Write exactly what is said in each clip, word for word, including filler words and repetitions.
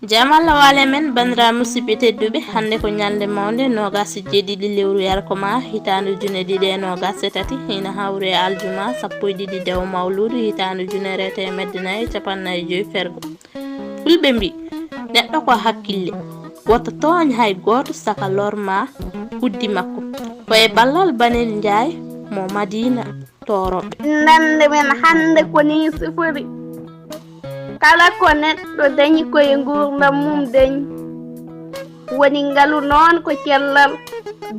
Jam Allah waale men, banndiraaɓe musidɓe tedduɓe. Hannde ko ñalnde mawnde, noogaas e jeeɗiɗi lewru yarko ma, hitaande ujunere ɗiɗi e noogaas e tati, ina hawri e aljuma sappo e ɗiɗi dewo mawluudu, hitaande ujunere e teemedde nayi e cappanɗe nayi e joy fergo. Fulɓe mbi, neɗɗo ko hakkille, woto tooñ hay gooto saka lor ma uddi makko. Ko e ballal Banel Njaay mo Madiina Tooroɓe. Nande men hannde ko nii sifori. Kala ko neɗɗo dañi ko e nguurndam mum dañi. Woni ngalu noon ko cellal,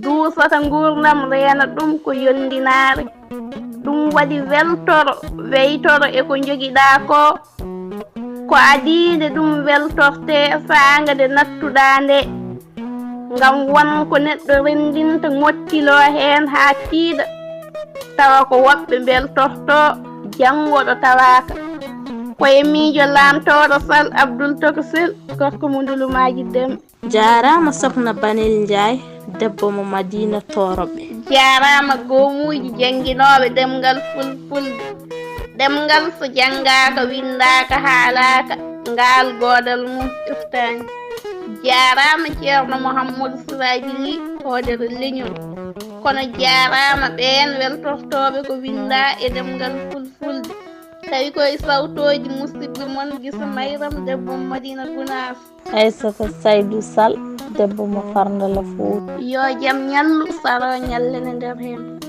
duusata nguurndam, reena ɗum ko yondinaare. Ɗum waɗi weltoro, weytoro e ko njogiɗaa ko. Ko adiinde ɗum weltortee saanga nde nattuɗaa nde. Ngam won ko neɗɗo renndinta, ŋottiloo heen haa tiiɗa, tawa ko woɓɓe mbeltortoo, janngo ɗo tawaaka. Ko e miijo laamtooɗo Sal Abdul Tokosel, gorko mo Ndulumaaji Demɓe. Jaaraama Sokna Banel Njaay, debbo mo Madiina Tooroɓe. Jaaraama goomuuji jannginooɓe ɗemngal Fulfulde. Ɗemngal so janngaaka, winndaaka, haalaaka, ngaal goodal mum firtaani. Jaaraama Ceerno Muhammadu Siraaji Lih, hoodere leñol. Kono jaaraama ɓeen weltortooɓe ko winndaa e ɗemngal Fulfulde, tawi ko e sawtooji musidɓe mon Gisa Mayram, debbo mo Madiina Gunaas. Aysata Saydu Sal, debbo mo Farndala Fuuta. Yo jam ñallu, saro ñallene nder heen.